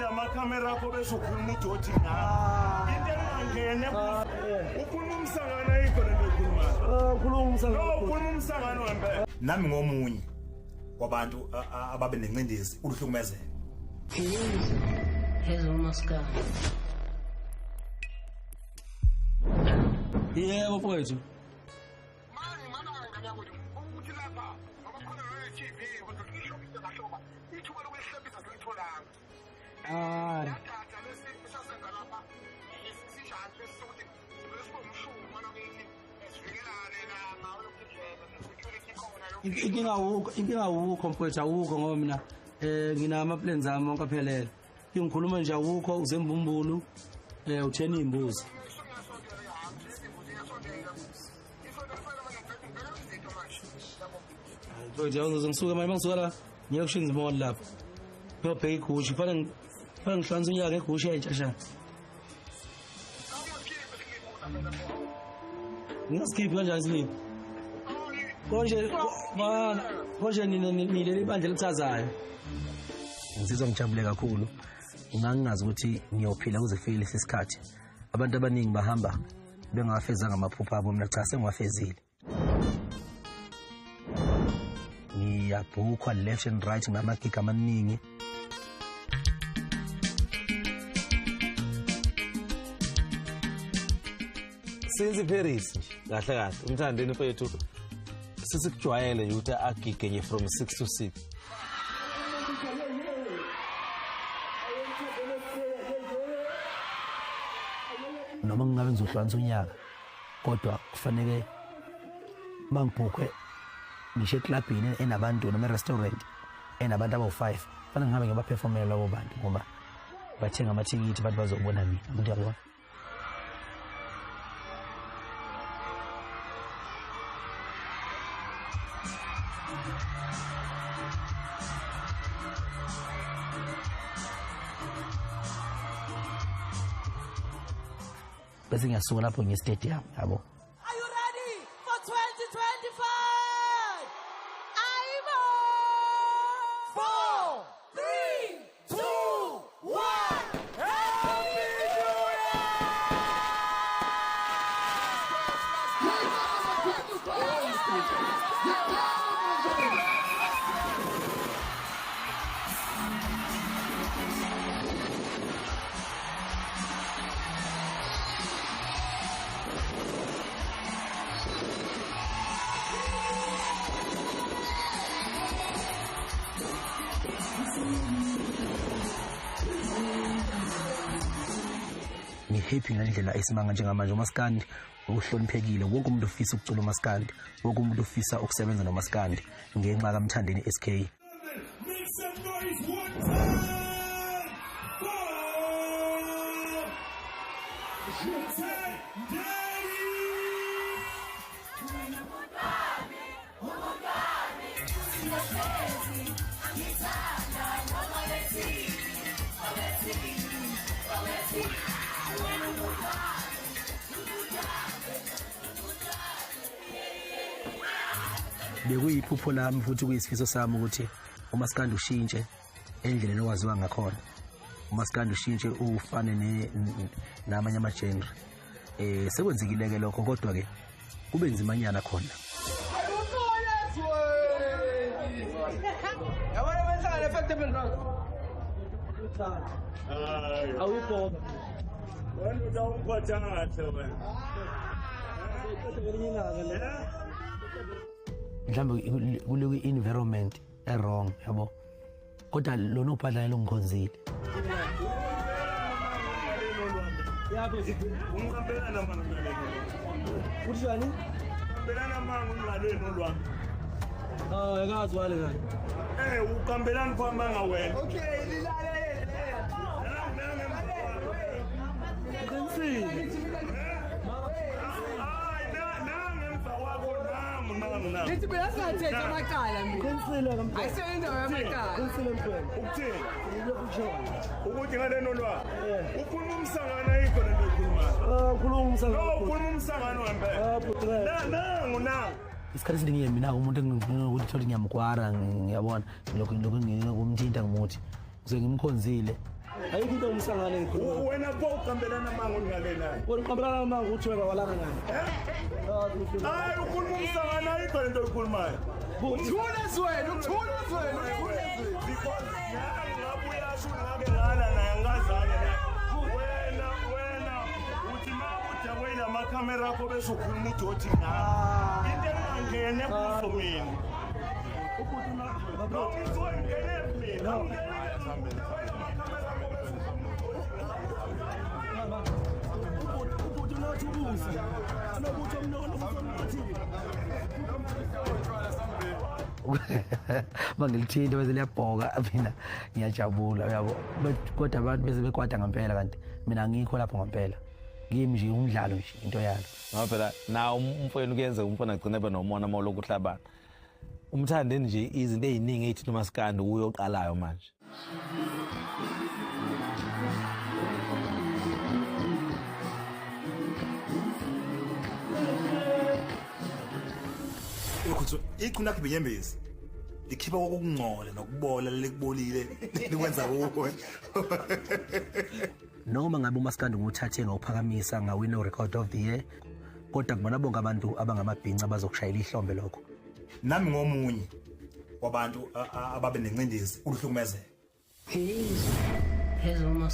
lamakhamera akho bese ukhuluma udoti ngawo. Into engangene ukhuluma umsangano, ayikho lento oyikhulumayo. Ukhuluma umsangano. No, ukhuluma umsangano wempela. Nami ngomunye wabantu ababe nencindezi uluhlukumezeka. Ezomaskandi. Yebo mfowethu. Ukuthi lapha ngoba khona le-TV kodwa ishopisa kahloba ithuba lokuyihlebisa silitholanga. Hayi. Yadada lesi sasenza lapha sinjani lesi sokuthi sibe umshumi mwana kithi sivikelane ngawo yonke indlela, security ikhona yonke. Inkinga awukho, inkinga awukho mfowethu, awukho ngoba mina nginama plans ami wonke aphelele. Ngikhuluma nje awukho uzembumbulu uthena imbuzi. Mfowethu, awuzoze ngisuke manje, mangisuka la ngiye kushinza mall lapha. Ngiyobheka igusha, kufanele ngihlanze unyaka egusha entsha sha. Ngingasikhiphi kanjani isiliphi? Konje bana, konje nina nileli bandla elithazayo. Ngizizwa ngijabule kakhulu. Ngangingazi ukuthi ngiyophila kuze kufike lesi sikhathi. Abantu abaningi bahamba bengawafezanga amaphupho abo, mina cha sengiwafezile. Ngiyabhukhwa left and right ngamagigi amaningi. Since Paris nje kahle kahle umthandeni mfethu sisikujwayele nje ukuthi agige nje from 6 to 6. Noma ngingabe ngizohlukanisa unyaka, kodwa kufanele mangibhukhwe ngisho eklabhini enabantu noma e-restaurant enabantu abawu-5, kufanele ngihambe ngibaphefomela labo bantu ngoba bathenga amathikithi, abantu bazobona mina, umuntu uyabona. Bese ngiyasuka lapho ngiye stadium, yabo. Are you ready for 2025? Ayibo! 4, 3, 2, 1. Happy New Year! Ngi-happy ngendlela esimanga njengamanje. Umaskandi uhloniphekile, wonke umuntu ufisa ukucula umaskandi, wonke umuntu ufisa ukusebenza nomaskandi ngenxa kaMthandeni SK. Make some noise one time for Mthandeni! Bekuyiphupho lami futhi kuyisifiso sami ukuthi umaskandi ushintshe endleleni owaziwa ngakhona, umaskandi ushintshe ufane namanye ama-genre. Sekwenzekile-ke lokho, kodwa-ke kube nzimanyana khona. Awukho. Wena utawungiphatha kahle wena. Mhlawumbe kule environment e-wrong, yabo, kodwa lona ubhadlane longikhonzile. Ungiqambelana manga umlaleli. Uthani? Uqambelana manga umlaleli olwami. Ah, akazi wale kanye. Uqambelana pha manga wena. Okay, lilalele. Qinisile. Hayi, nangemva kwakho nangu nangu nangu. Lithi mina singathethe amacala mina. Qinisile kamfowethu. Ayisiyo indawo yamacala. Qinisile mfowethu. Ukuthini? Ukushona. Ukuthi ngaleno lwami. Ukhuluma umsangano, ayikho lento oyikhulumayo. Ukhuluma umsangano. No, ukhuluma umsangano wempela. Ah, bhuti. Nangu nangu. Isikhathi esiningi mina umuntu engikuthi thola ngiyamkwara, ngiyabona lokhu lokhu ngikumthinta ngimuthi ngisuke ngimkhonzile. Ayikho into umsangane engikhuluma. Wena pho uqambelana amanga ngale naye. Wena uqambelana amanga ukuthi wena walana ngani? Hayi ukhuluma umsangane ayikho lento oyikhulumayo. Uthule ezweni, uthule ezweni, uthule ezweni. Because nami ngabe uyasho ngake ngala naye angikazange naye. Wena wena uthi ma udakwe lamakhamera akho bese ukhuluma udoti ngami. Into engangene kuzo mina. No, ngizwe ngene mina. Ubhuti unathi ubusi. Anokuthi omnono Uma ngilithinta bese liyabhoka mina ngiyajabula uyabo. But kodwa abantu bese bekwata ngempela kanti mina angikho lapho ngempela. Kimi nje umdlalo nje into yalo. Ngoba phela nawo umfowenu kuyenzeka umfana agcine ebe nomona uma ulokhu uhlabana. Umthandeni nje izinto ey'ningi ey'thinta umaskandi uye oqalayo manje. Ukhuthu iqhuna lakhe ibinyembezi. Likhipha kokungcola nokubola likubolile likwenza kuwe. Noma ngabe umaskandi ngiwuthathe ngawuphakamisa ngawina u-record of the year, kodwa kubona bonke abantu abangamabhinca abazokushayela ihlombe lokho. Nami ngomunye wabantu ababe nencindezi uluhlukumezeka. Phezulu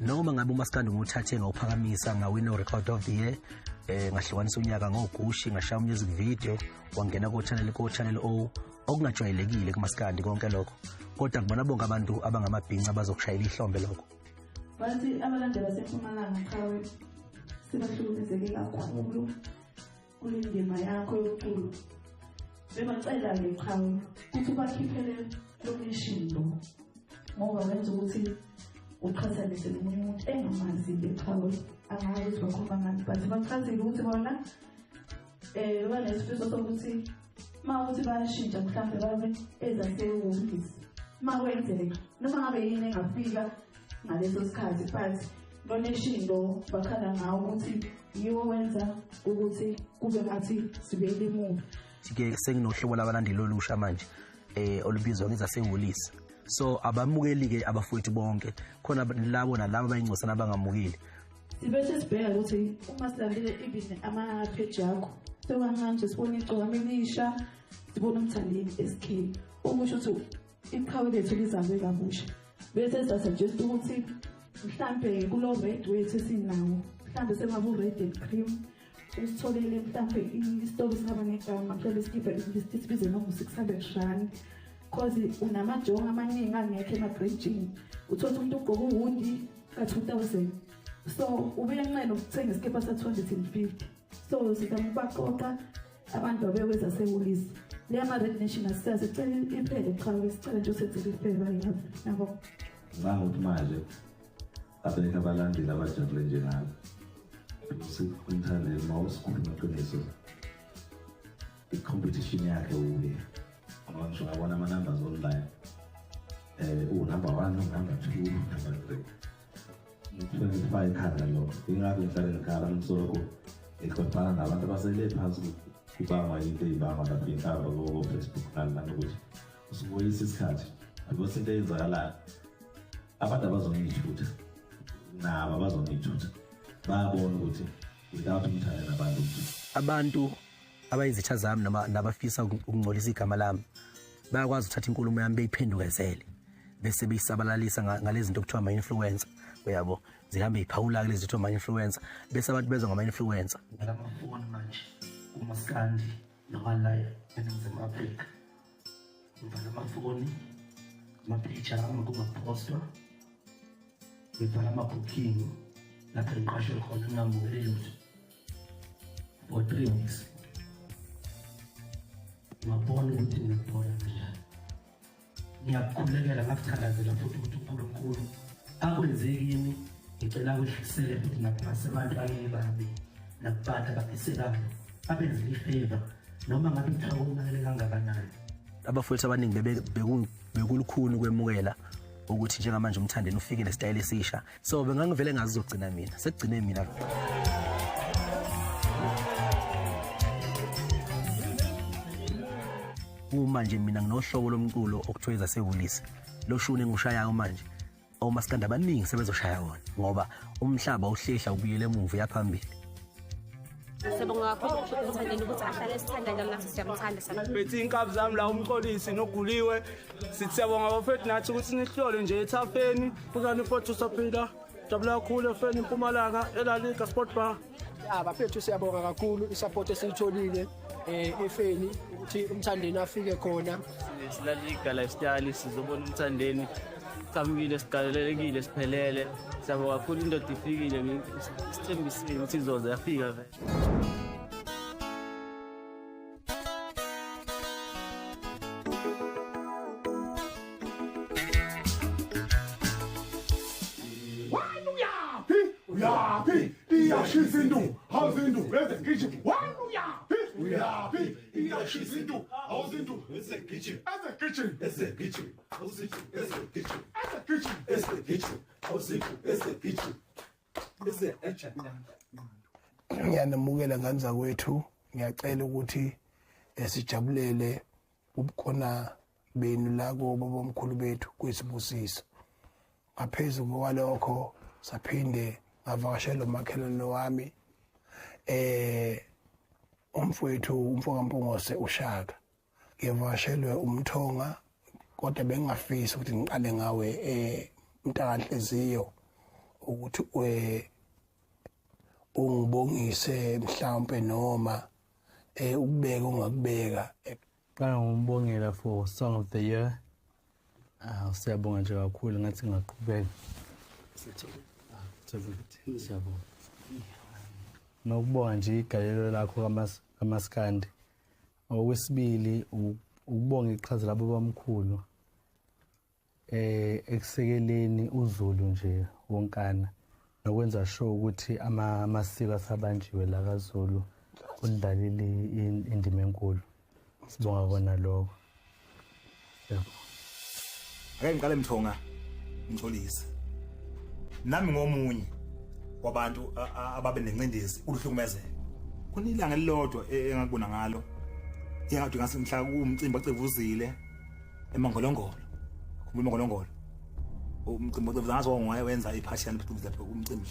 Noma ngabe umaskandi ngiwuthathe ngawuphakamisa ngawina u-record of the year, ngahlukanisa unyaka ngogushi, ngashaya music video, wangena ko-channel O, okungajwayelekile kumaskandi konke lokho. Kodwa kubona bonke abantu abangamabhinca abazokushayela ihlombe lokho. Bathi abalandeli baseMpumalanga qhawe sebahlukumezeke kakhulu kule ndima yakho yomculo. Bebacela-ke qhawe ukuthi ubakhiphele lomishindo ngoba wenza ukuthi uqhathanise nomunye umuntu engamazi-ke qhawe, angazi ukuthi bakhuluma ngani, but bachazile ukuthi bona banesifiso sokuthi uma ukuthi bayashintsha mhlawumbe babe ezasehhovisi uma kwenzeka noma ngabe yini engafika ngaleso sikhathi, but loneshindo bakhala ngawo ukuthi yiwo wenza ukuthi kube ngathi sibuyele emuva. Ke senginohlobo labalandeli olusha manje olubizwa ngezasehholisi. So abamukeli-ke abafowethu bonke, khona labo nalabo abayingcosana abangamukeli. Sibe sesibheka ukuthi uma silandele even ama-page akho sekwamanje sibona igcokama elisha, sibona uMthandeni SK, okusho ukuthi iqhawe lethu lizabe kabusha. Bese sasuggest ukuthi mhlambe kulo red wethu esinawo, mhlambe sengabe u-red and cream, usitholele mhlambe isitolo singaba negama, mhlambe isikibha sibize noma u-600 rand. Cause unamajongo amaningi angekho emabridgini, uthola umuntu ugqoka uwundi ka-2000, so ubuyanqena ukuthenga isikibha sa-250. So sizama ukubaqoqa abantu babekwezasehholisi. Le ama-Red Nation asisazi, sicela iphele qhawe, sicela nje usenzele ifeva yazi yabo. Ngicabanga ukuthi manje abekho abalandeli abajabule njengami. UMthandeni uma usikhuluma iqiniso, i-competition yakhe uye. Ngoba ngisho ngabona ama-numbers online. Uwu-number 1, number 2, number 3. Ngifuna ngifake ikhanda lokho. Ingakho ngihlale ngikhala ngisoloko ngixoxana nabantu abasele phansi kubangwa into eyibangwa lapha inhlamba ko-Facebook nani nani ukuthi usubuyisa isikhathi. Because into eyenzakalayo, abantu abazongiyithutha nabo abazongiyithutha bayabona ukuthi without uMthandeni abantu. Abantu abayizitha zami noma nabafisa ukungcolisa igama lami bayakwazi ukuthatha inkulumo yami beyiphendukezele bese beyisabalalisa ngalezi zinto okuthiwa ama-influencer, uyabo, zihambe yiphawula kulezi zinto ama-influencer, bese abantu bezwa ngama-influencer. Ngilamafoni manje kumaskandi noma la eNingizimu Afrika, ngivala amafoni, ama-page ami kungaphostwa, ngivala ama-booking lapho ngiqashwe khona ngingamukeli lutho for 3 weeks. Ngabona ukuthi ngiyabona kanjani. Ngiyakukhulekela, ngakuthandazela futhi ukuthi uNkulunkulu akwenze kimi, ngicela akwehlisele futhi nasebantwaneni bami nakubantu ababesekayo, abenzele ifavor noma ngabe kuthiwa konakele kangakanani. Abafowethu abaningi bekulukhuni ukwemukela ukuthi njengamanje uMthandeni ufike nesitayela esisha, so bengangivele ngazi uzogcina mina, sekugcine mina. Uma nje mina nginohlobo lomculo okuthiwa ezasehholisi, Lo shuni engushayayo manje, omaskandi abaningi sebezoshaya wona ngoba umhlaba uhlehla ubuyele emuva uyaphambili. Siyabonga kakhulu uMthandeni ukuthi ahlale esithanda njalo, nathi siyamthanda. Bethi inkabi zami la, uMxolisi noGuliwe, sithi siyabonga bafethu nathi ukuthi nihlole nje ethafeni. Kuzani futhi usaphila, jabula kakhulu efeni impumalanga eLaliga Sport Bar. Ya bafethu, siyabonga kakhulu i-support esiyitholile efeni ukuthi uMthandeni afike khona. SiLaliga Lifestyle sizobona uMthandeni, qhamukile, sigalelekile, siphelele. Siyabonga kakhulu, indoda ifikile, sithembisile ukuthi izoze yafika vele. Wena uyaphi? Uyaphi? Iyashisa indu, hawuzindu, ezegijima. Wena uyaphi? Uyaphi? Iyashisa indu, hawuzindu, ezegijima. Ezegijima. Ezegijima, awuzindu, ezegijima. Ezegijima. Ezegijima, awuzindu, ezegijima. Ezegijima. Ngiyanamukela ngane zakwethu, ngiyacela ukuthi sijabulele ubukhona benu la kobabomkhulu bethu kwisibusiso. Ngaphezu kwalokho saphinde ngavakashela umakhelwane wami umfowethu umfokaMpungose uShaka. Ngivakashelwe umthonga, kodwa bengingafisi ukuthi ngiqale ngawe mntakanhliziyo ukuthi ungibongise mhlawumbe noma ukubeka ungakubeka. Qala ngokumbongela for Song of the Year. Siyabonga nje kakhulu, ngathi ngingaqhubeka. Siyabonga. Nokubonga nje igalelo lakho kaMaskandi. Okwesibili ukubonga iqhaza labo bamkhulu ekusekeleni uZulu nje wonkana nokwenza sure ukuthi amasiko asabanjiwe la kaZulu, kudlalile indima enkulu. Sibonga kona lokho. Siyabonga. Ake ngiqale Mthonga, ngixolise. Nami ngomunye wabantu ababe nencindezi uluhlukumezeka. Kunilanga elilodwa engakubona ngalo. Ingakade ngase mhla kumcimbi ocevuzile eMangolongolo. Khumbula eMangolongolo. Umcimbi ocevuza ngazo wenza iphathi yani phela lapho umcimbi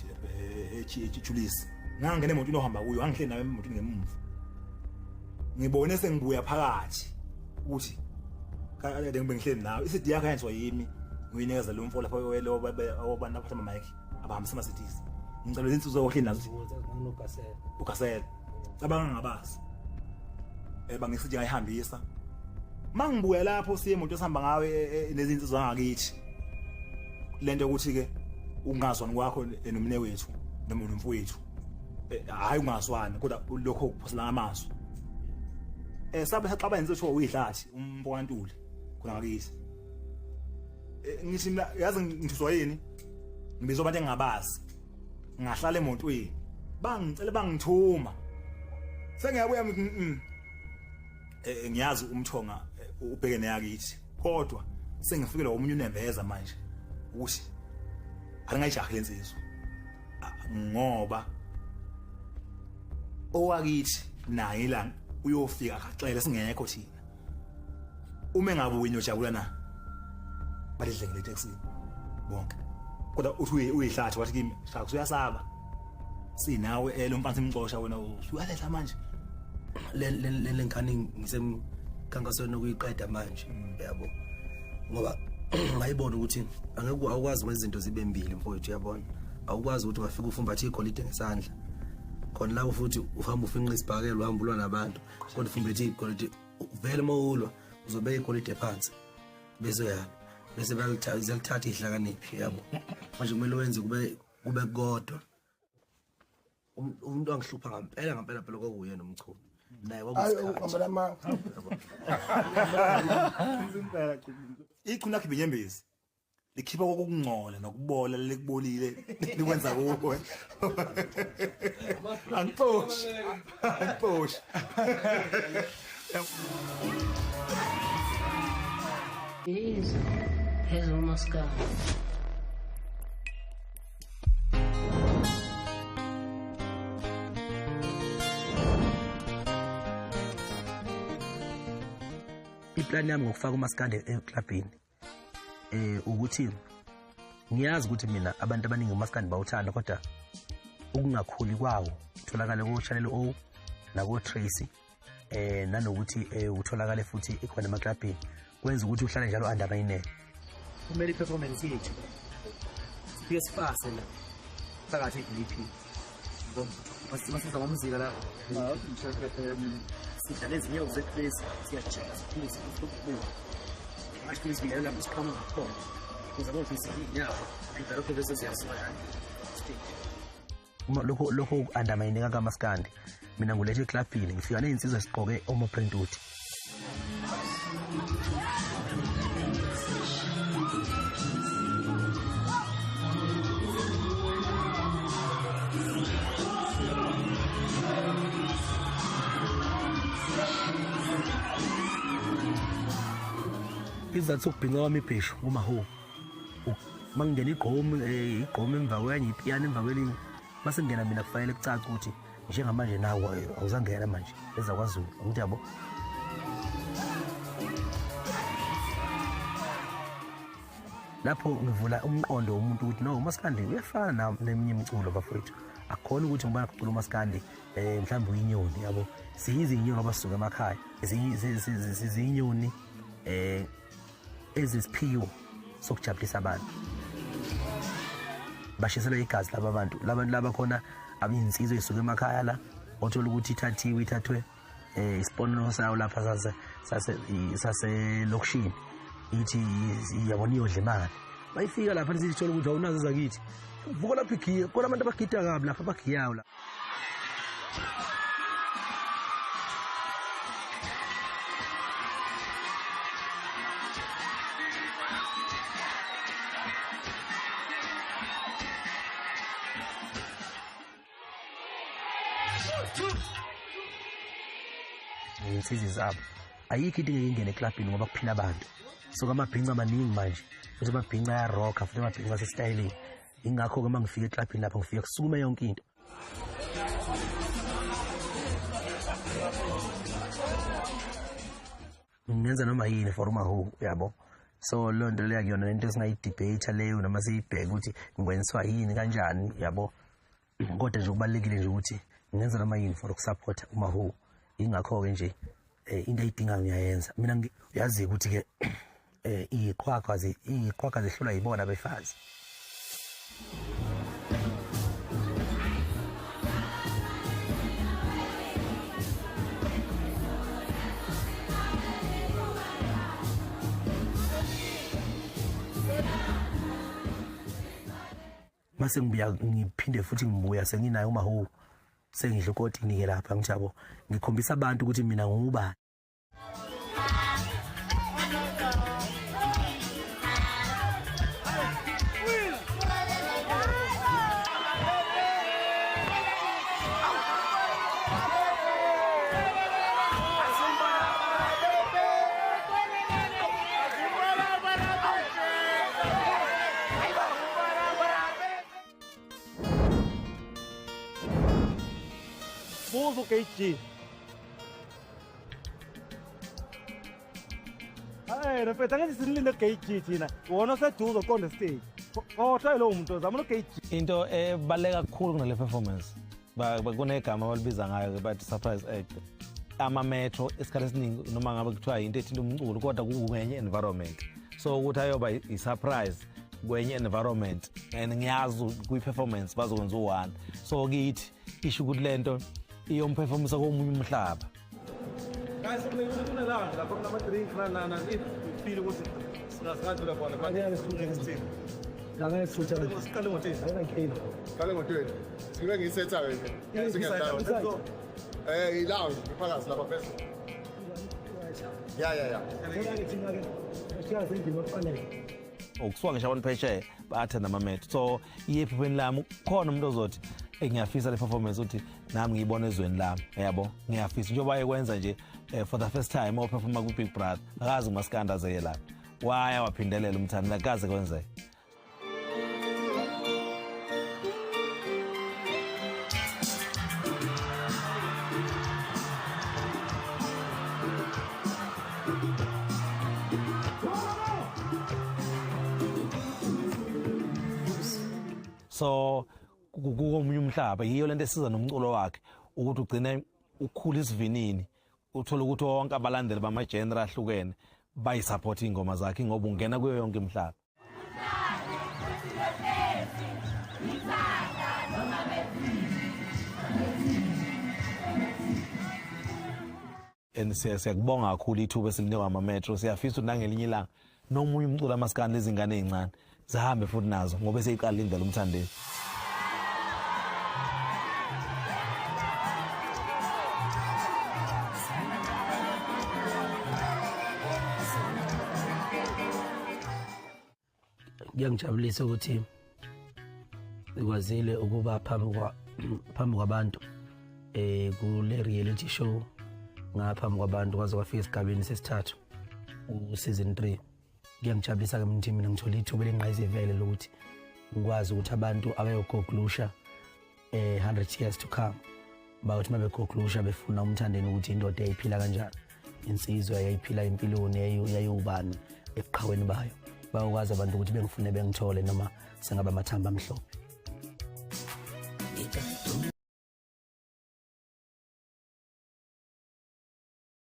nje eChulisi. Ngangena emotweni ohamba kuyo, angihleli nawe emotweni ngemuva. Ngibone sengibuya phakathi ukuthi kade ngibe ngihleli nawe, i-CD yakho yenziwa yimi, ngiyinikeza lo mfo lapho lo abantu abaphatha ama-mic abahambisa ama-CDs. Ngicela izinsuku ohleli nazo uGasela, cabanga ngabazi bangisithi ngayihambisa. Mangibuya lapho siye imoto esihamba ngawe nezinsizwa zangakithi, lento yokuthi ke ungazwani kwakho nomne wethu noma nomfowethu, hayi ungazwani kodwa lokho kuphosela amazwi, sabe saxabana nje uyihlathi umfowantuli khona ngakithi. Ngithi mina yazi ngithuswa yini, ngibizwa abantu engingabazi, ngahlala emotweni bangicela bangithuma, sengiyabuya ngiyazi umthonga ubheke neyakithi, kodwa sengifikelwa omunye unembeza manje ukuthi alingayijahi lensizwa ngoba owakithi naye la uyofika akaxele singekho thina. Uma engabuyi niyojabula na? Balidlengele etekisini bonke, kodwa uthi uyihlathi wathi kimi shaka usuyasaba sinawe lo mfana simxosha wena usuyaletha manje. Le ngane ngisemkhankasweni okuyiqeda manje, yabo, ngoba ngayibona ukuthi angeke awukwazi ukwenza izinto zibe mbili mfowethu, uyabona, awukwazi ukuthi ungafika ufumbathe igolide ngesandla khona lapho futhi uhamba ufinqa isibhakela, uhamba ulwa nabantu kodwa ufumbethe igolide. Vele uma ulwa uzobeka igolide phansi bese uyalwa, bese bayalithatha ihlakaniphi, yabo. Manje kumele wenze kube kodwa. Umuntu angihlupha ngampela ngampela phela kwakuye nomchunu naye. Hayi, uqambela amanga. Ichunu lakhe ibinyembezi likhipha kokungcola nokubola likubolile likwenza kuwe. Angixoshi, angixoshi. Yizo ezomaskandi. Iplani yami ngokufaka umaskandi eklabhini Ukuthi ngiyazi ukuthi mina abantu abaningi umaskandi bawuthanda, kodwa ukungakhuli kwawo utholakale ko-Channel O nako-Tracy, nanokuthi utholakale futhi ikhona emaklabhini, kwenza ukuthi uhlale njalo undermine. Kumele i-performance yethu sifike sifase la phakathi e-DP, basiza ngomzila la sidlala ezinyawo zethu lezi, siyajika siphinde sibuye manje sivikele lapho siqhamuka khona, ukuze bofisa iy'nyawo idalokho bese ziyasuka stage. Uma lokho undermine kamaskandi, mina ngulethe eklabhini ngifika nezinsizwa sigqoke oma-print. Isizathu sokubhinca kwami ibheshu umaho, uma ngingena igqomu, igqomu emva kwenye, ipiyano emva kwelinye, mase ngingena mina kufanele kucace ukuthi njengamanje nawe awuzangena manje ezakwaZulu, angithi yabo. Lapho ngivula umqondo womuntu ukuthi no, umaskandi uyafana neminye imiculo bafowethu, akukhona ukuthi ngibona kucula umaskandi mhlawumbe uyinyoni yabo. Siyizinyoni abasuka emakhaya, sizinyoni ezisiphiwo sokujabulisa abantu, bashiselwa igazi laba bantu, labantu laba khona abinsizwa isuka emakhaya la, othola ukuthi ithathiwe ithathwe isiponono sayo lapha saselokishini, ithi yabona iyodla imali, bayifika lapha sithola ukuthi awunazo zakithi, vuka lapha igiya khona abantu abagida kabi lapha abagiyayo la. Iy'nsizi zabo ayikho into engeke ingene eklabhini ngoba kuphila abantu, so amabhinca amaningi manje, futhi amabhinca ayarokha, futhi amabhinca asesitayeleni. Ingakho-ke uma ngifika eklabhini lapho ngifika kusukume yonke into. Ngingenza noma yini for umahu yabo. So leyo nto leyo akuyona lento esingayidebate leyo, noma siyibheke ukuthi ngikwenziwa yini kanjani yabo. Kodwa nje kubalulekile nje ukuthi ngingenza noma yini for ukusupporta umahu. Ingakho-ke nje into ayidingayo ngiyayenza mina. Uyazi ukuthi-ke iy'qhwaga zehlulwa yibona abefazi. Mase ngibuya ngiphinde futhi ngibuya senginayo umahu, sengidla ukotini-ke lapha ngithi yabo, ngikhombisa abantu ukuthi mina ngubani. Buza uKG. Hey, mfethu angithi sinilinde uKG thina. Wona oseduze uqonde stage. Khohlwa lowo muntu ozama uKG. Into ebaluleke kakhulu kunale performance, kunegama abalibiza ngayo bathi surprise act. Ama-metro isikhathi esiningi noma ngabe kuthiwa into ethinta umculo, kodwa kungenye environment. So ukuthi ayoba i-surprise kwenye environment, and ngiyazi kwi-performance bazokwenza u-one. So kithi isho ukuthi lento iyomperformisa komunye umhlaba. Guys, kunelanga lapho kunama-drink nana feel ukuthi singasingadlula khona. Siqale ngo-10. Siqale ngo-20. Sike ngiyisetha-ke nje. I-lounge iphakathi lapha phezulu. Ya. Ukusuka ngisho abantu phesheya bayathanda amametro, so iye ephupheni lami khona umuntu ozothi ngiyafisa le performance ukuthi nami ngiyibone ezweni lami yabo, ngiyafisa njengoba ayekwenza nje for the first time operforma ku-Big Brother, akazi umaskandi azeye lapha, waya waphindelela umthandi, akaze kwenzeka. So kukomunye umhlaba, yiyo lento esiza nomculo wakhe ukuthi ugcine ukhula isivinini, uthole ukuthi wonke abalandeli bama-genre ahlukene bayisupport iy'ngoma zakhe ngoba ungena kuyo yonke imihlaba. And siyakubonga kakhulu ithuba esilinikwa ama-Metro. Siyafisa ukuthi nangelinye ilanga nomunye umculo amasikani lezingane ey'ncane zihambe futhi nazo ngoba eseyiqala indlela uMthandeni. Kuyangijabulisa ukuthi ngikwazile ukuba phambi kwabantu kule reality show, ngaphambi kwabantu kwaze kwafika esigabeni sesithathu, u-season 3. Kuyangijabulisa ke ukuthi mina ngithole ithuba elingqayizivele lokuthi ngikwazi ukuthi abantu abayogoglusha 100 years to come bawuthi uma begoglusha befuna uMthandeni ukuthi indoda yayiphila kanjani, insizwa yayiphila impiloni, yayiwubani ebuqhaweni bayo, bayokwazi abantu ukuthi bengifune bengithole noma sengaba amathamba amhlophe.